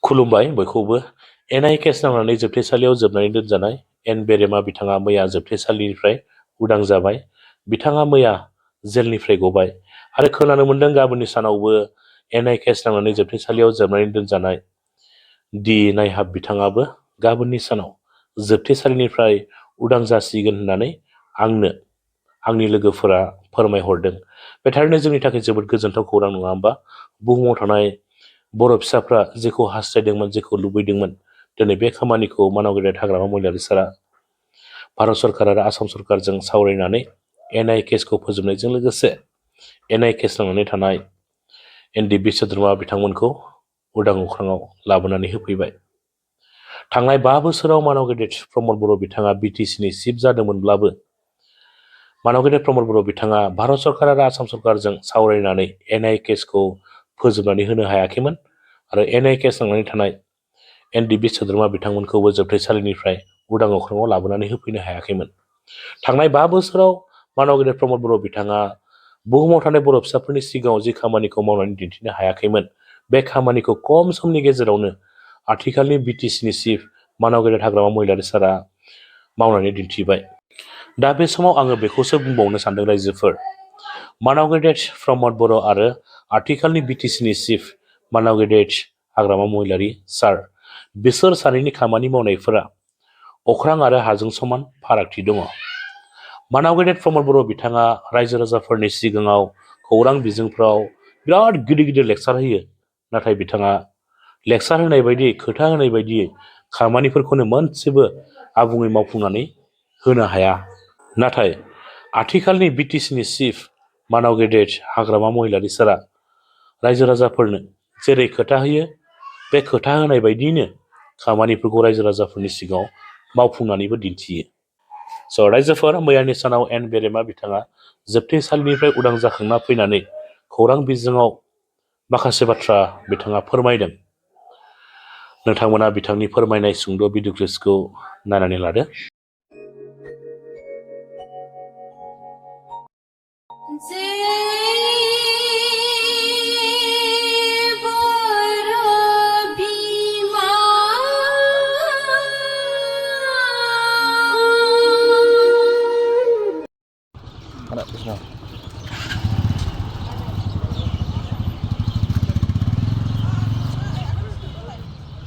खुलुमबाय बयखौबो। NI case नांनानै जोबथेसालियाव जोबनानै दोनजानाय एन बेरेमा बिथाङा मैया जोबथेसालिनिफ्राय उदां जाबाय। बिथाङा मैया जेलनिफ्राय गबाय आरो खोनानो मोन्दों गाबोननि सानावबो एनआइ केस नांनानै जोबथेसालियाव जोबनानै दोनजानाय डि नायहाब बिथाङाबो गाबोननि सानाव जोबथेसालिनिफ्राय उदां जासिगोन होननानै आंनि लोगोफोरा फोरमायहरदों। बे थारैनो जोंनि थाखाय जोबोद गोजोनथाव खौरां, नङा होमबा? बुहुमाव थानाय बर' फिसाफ्रा जेखौ हास्थायदोंमोन, जेखौ लुबैदोंमोन, दिनै बे खामानिखौ मानाव गेदेर हाग्रामा महिलारि सारा भारत सरकार आरो आसाम सरकारजों सावरायनानै एनआइ केसखौ फोजोबनायजों लोगोसे एनआइ केस नांनानै थानाय एनडिबि सोद्रोमा बिथांमोनखौ उदां अख्राङाव लाबोनानै होफैबाय। थांनाय 5 बोसोराव मानाव गेदेर प्रमद बर' बिथाङा बिटिसिनि चिफ जादोंमोनब्लाबो मानाव गेदेर प्रमद बर' बिथाङा भारत सरकार आरो आसाम सरकारजों सावरायनानै एनआइ केसखौ फोजोबनानै होनो हायाखैमोन आरो एनआइ केस नांनानै थानाय एनडिबि सोद्रोमा बिथांमोनखौबो जोबथेसालिनिफ्राय उदां अख्राङाव लाबोनानै होफैनो हायाखैमोन। थांनाय 5 बोसोराव मानाव गेदेर प्रमद बर' बिथाङा बुहुमाव थानाय बर' फिसाफोरनि सिगाङाव जि खामानिखौ मावनानै दिन्थिनो हायाखैमोन, बे खामानिखौ खम समनि गेजेरावनो आथिखालनि बिटिसिनि चिफ मानाव गेदेर हाग्रामा महिलारि सारा मावनानै दिन्थिबाय। दा बे समाव आङो बेखौसो बुंबावनो सानदों रायजोफोर, मानाव गेदेर प्रमद बर' आरो आथिखालनि बिटिसिनि चिफ मानाव गेदेर हाग्रामा महिलारि सार, बिसोर सानैनि खामानि मावनायफोरा अख्रां आरो हाजों समान फारागथि दङ। मानाव गेदेर प्रमद बर' बिथाङा रायजो राजाफोरनि सिगाङाव खौरां बिजोंफ्राव बिराद गिदिर गिदिर लेक्सार होयो, नाथाय बिथाङा लेक्सार होनाय बायदियै, खोथा होनाय बायदियै खामानिफोरखौनो मोनसेबो आबुङै मावफुंनानै होनो हाया। नाथाय आथिखालनि बिटिसिनि चिफ मानाव गेदेर हाग्रामा महिलारि सारा रायजो राजाफोरनो जेरै खोथा होयो, बे खोथा होनाय बायदियैनो खामानिफोरखौ रायजो राजाफोरनि सिगाङाव मावफुंनानैबो दिन्थियो। रायजोफोर, मैयानि सानाव एन बेरेमा बिथाङा जोबथेसालिनिफ्राय उदां जाखांना फैनानै खौरां बिजोङाव माखासे बाथ्रा बिथाङा फोरमायदों। नोंथांमोना बिथांनि फोरमायनाय सुंद' भिडिअ क्लिपखौ नायनानै लादो।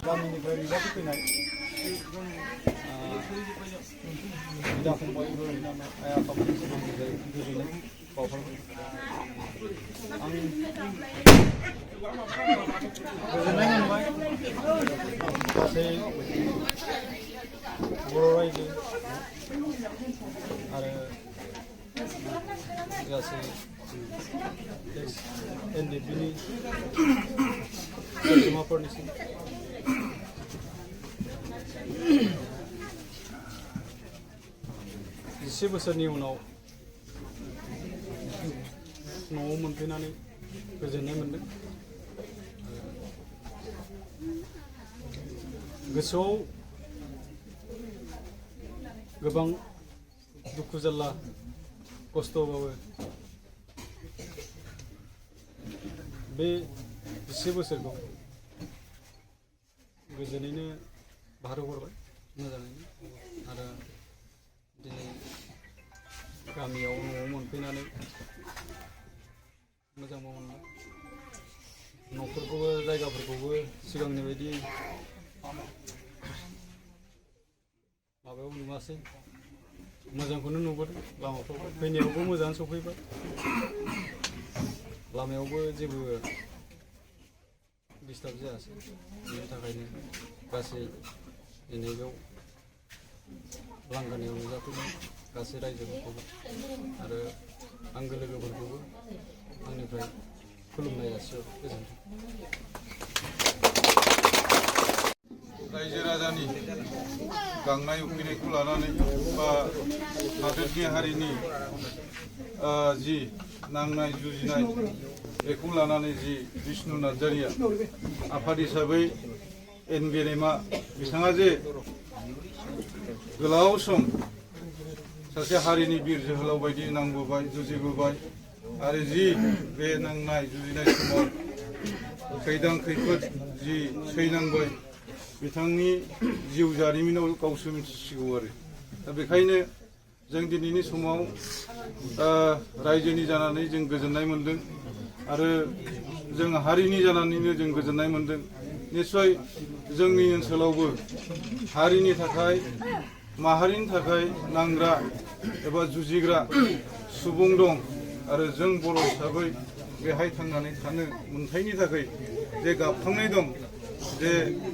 गामिनिफ्राय रैखाथि फैनाय बिदा फंबाय बिनानाव आइ आफाफोरनि सोमोन्दै गोजोननाय बावहरबाय। आं गोजोननाय मोनबाय गासै बर' रायजो आरो गासै एनडिबिनि सोद्रोमाफोरनिसिम 10 बोसोरनि उनाव न'आव मोनफैनानै गोजोननाय मोनदों। गोसोआव गोबां दुखु जारला खस्थ'बाबो बे 10 बोसोरखौ गोजोनैनो बारहोहरबाय, मोजाङैनो। आरो दिनै गामियाव न'आव मोनफैनानै मोजां मोनबाय। न'फोरखौबो जायगाफोरखौबो सिगांनि बायदि माबायाव नुवासै, मोजांखौनो नुबोदों। लामाफ्राव फैनायावबो मोजाङानो सफैबाय, लामायावबो जेबो डिस्टार्ब जायासै। बेनि थाखायनो गासै दिनै बेयाव लांगोनायाव नुजाफैनाय गासै रायजोफोरखौबो आरो आंगो लोगोफोरखौबो आंनिफ्राय खुलुमनाय जासिहरो। गोजोन्थों। रायजो राजानि गांनाय उखैनायखौ लानानै बा हादोरनि हारिनि जि नांनाय जुजिनाय, बेखौ लानानै जि बिष्णु नार्जारिया आफाद हिसाबै एन बेरेमा बिथाङा जे गोलाव सम सासे हारिनि बिर जोहोलाव बायदि नांबोबाय, जुजिबोबाय आरो जि बे नांनाय जुजिनाय समाव खैदां खैफोद जि सैनांबाय बिथांनि जिउ जारिमिनाव गावसो मिथिसिगौ आरो दा बेखायनो जों दिनैनि समाव रायजोनि जानानै जों गोजोननाय मोनदों आरो जों हारिनि जानानैनो जों गोजोननाय मोनदों निस्सय जोंनि ओनसोलावबो हारिनि थाखाय माहारिनि थाखाय नांग्रा एबा जुजिग्रा सुबुं दं आरो जों बर' हिसाबै बेहाय थांनानै थानो मोन्थायनि थाखाय जे गाबखांनाय दं जे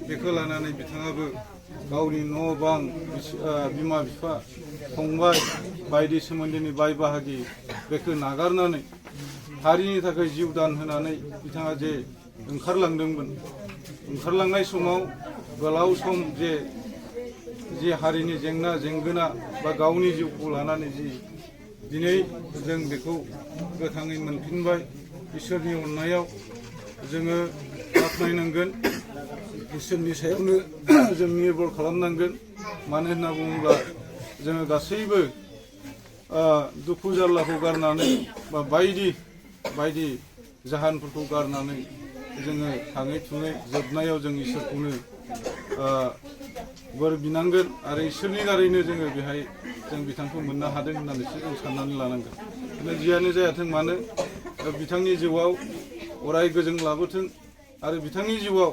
बेखौ लानानै बिथाङाबो गावनि न' बां बिमा बिफा फंबाय बायदि सोमोन्दोनि बाय बाहागि बेखौ नागारनानै हारिनि थाखाय जिउ दान होनानै बिथाङा जे ओंखारलांदोंमोन ओंखारलांनाय समाव गोलाव सम जे हारिनि जेंना जेंगोना बा गावनि जिउखौ लानानै जि दिनै जों बेखौ गोथाङै मोनफिनबाय इसोरनि अननायाव जोङो बाख्नायनांगोन इसोरनि सायावनो जों निर्भर खालामनांगोन मानो होनना बुङोब्ला जोङो गासैबो दुखु जारलाखौ गारनानै बा बायदि जाहोनफोरखौ गारनानै जोङो थाङै थुङै जोबनायाव जों इसोरखौनो बोर बिनांगोन आरो इसोरनि दारैनो जोङो बेहाय जों बिथांखौ मोननो हादों होननानैसो जों साननानै लानांगोन जियानो जायाथों मानो बिथांनि जिउआव अराय गोजोन लाबोथों आरो बिथांनि जिउआव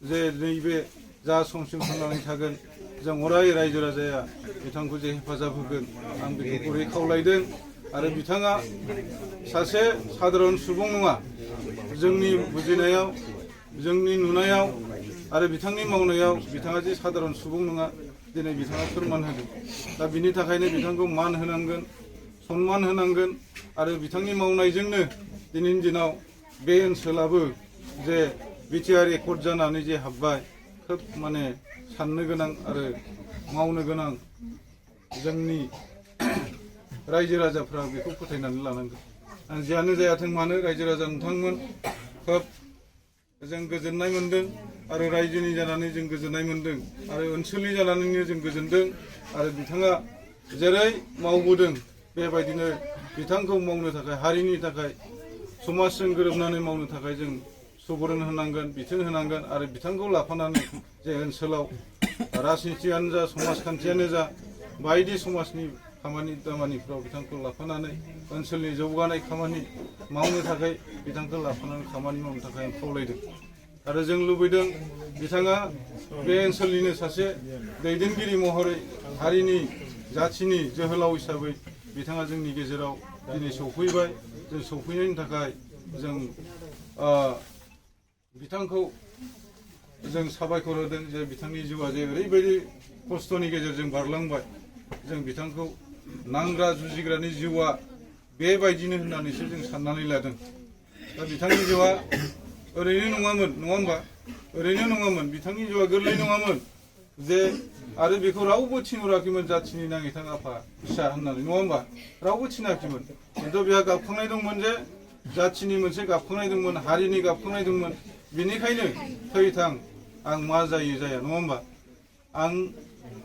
जे नैबे जा समसिम थांनानै थागोन जों अराय रायजो राजाया बिथांखौ जे हेफाजाब होगोन आं बेखौ गुरै खावलायदों आरो बिथाङा सासे साधारन सुबुं नङा जोंनि बुजिनायाव जोंनि नुनायाव आरो बिथांनि मावनायाव बिथाङा जे साधारन सुबुं नङा दिनै बिथाङा फोरमान होदों दा बिनि थाखायनो बिथांखौ मान होनांगोन सनमान होनांगोन आरो बिथांनि मावनायजोंनो दिनैनि दिनाव बे ओनसोलाबो जे बिटिआर एकर्ड जानानै जे हाबबाय खोब माने साननो गोनां आरो मावनो गोनां जोंनि रायजो राजाफ्रा बेखौ फोथायनानै लानांगोन आं जियानो जायाथों मानो रायजो राजा नोंथांमोन खोब जों गोजोननाय मोनदों आरो रायजोनि जानानै जों गोजोननाय मोनदों आरो ओनसोलनि जानानैनो जों गोजोनदों आरो बिथाङा जेरै मावबोदों बेबायदिनो बिथांखौ मावनो थाखाय हारिनि थाखाय समाजजों गोरोबनानै मावनो थाखाय जों सुबुरुन होनांगोन बिथोन होनांगोन आरो बिथांखौ लाफानानै जे ओनसोलाव राजनितियानो जा समाजखान्थियानो जा बायदि समाजनि खामानि दामानिफ्राव बिथांखौ लाफानानै ओनसोलनि जौगानाय खामानि मावनो थाखाय बिथांखौ लाफानानै खामानि मावनो थाखाय आं खावलायदों आरो जों लुबैदों बिथाङा बे ओनसोलनिनो सासे दैदेनगिरि महरै हारिनि जाथिनि जोहोलाव हिसाबै बिथाङा जोंनि गेजेराव दिनै सौफैबाय जों सौफैनायनि थाखाय जों बिथांखौ जों साबायखर होदों जे बिथांनि जिउआ जे ओरैबायदि खस्थ'नि गेजेरजों बारलांबाय जों बिथांखौ नांग्रा जुजिग्रानि जिउआ बेबायदिनो होननानैसो जों साननानै लादों दा बिथांनि जिउआ ओरैनो नङामोन नङा होमबा ओरैनो नङामोन बिथांनि जिउआ गोरलै नङामोन जे आरो बेखौ रावबो थिनहराखैमोन जाथिनि नाङैथां आफा फिसा होननानै नङा होमबा रावबो थिनाखैमोन खिन्थु बेहा गाबखांनाय दंमोन जे जाथिनि मोनसे गाबखांनाय दंमोन हारिनि गाबखांनाय दंमोन बेनिखायनो थैथां आं मा जायो जाया नङा होमबा आं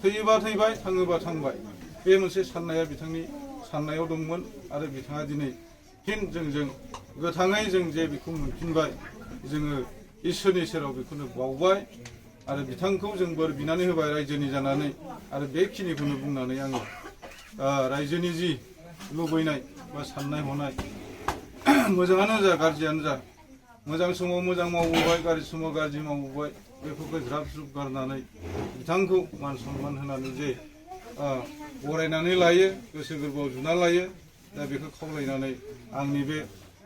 थैयोबा थैबाय थाङोबा थांबाय बे मोनसे साननाया बिथांनि साननायाव दंमोन आरो बिथाङा दिनै फिन जोंजों गोथाङै जों जे बेखौ मोनफिनबाय जोङो इसोरनि सेराव बेखौनो बावबाय आरो बिथांखौ जों बोर बिनानै होबाय रायजोनि जानानै आरो बेखिनिखौनो बुंनानै आङो रायजोनि जि लुबैनाय बा साननाय हनाय मोजाङानो जा गाज्रियानो जा मोजां समाव मोजां मावबोबाय गाज्रि समाव गाज्रि मावबोबाय बेफोरखौ ज्राब ज्रुब गारनानै बिथांखौ मान सनमान होनानै जे बरायनानै लायो गोसो गोरबोआव जुना लायो दा बेखौ खावलायनानै आंनि बे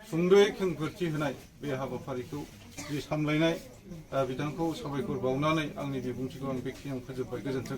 सुंद'यै खेंफोरथि होनाय बे हाबाफारिखौ जि सामलायनाय बिथांखौ साबायखर बावनानै आंनि बिबुंथिखौ आं बेखिनियाव फोजोबबाय गोजोन्थों।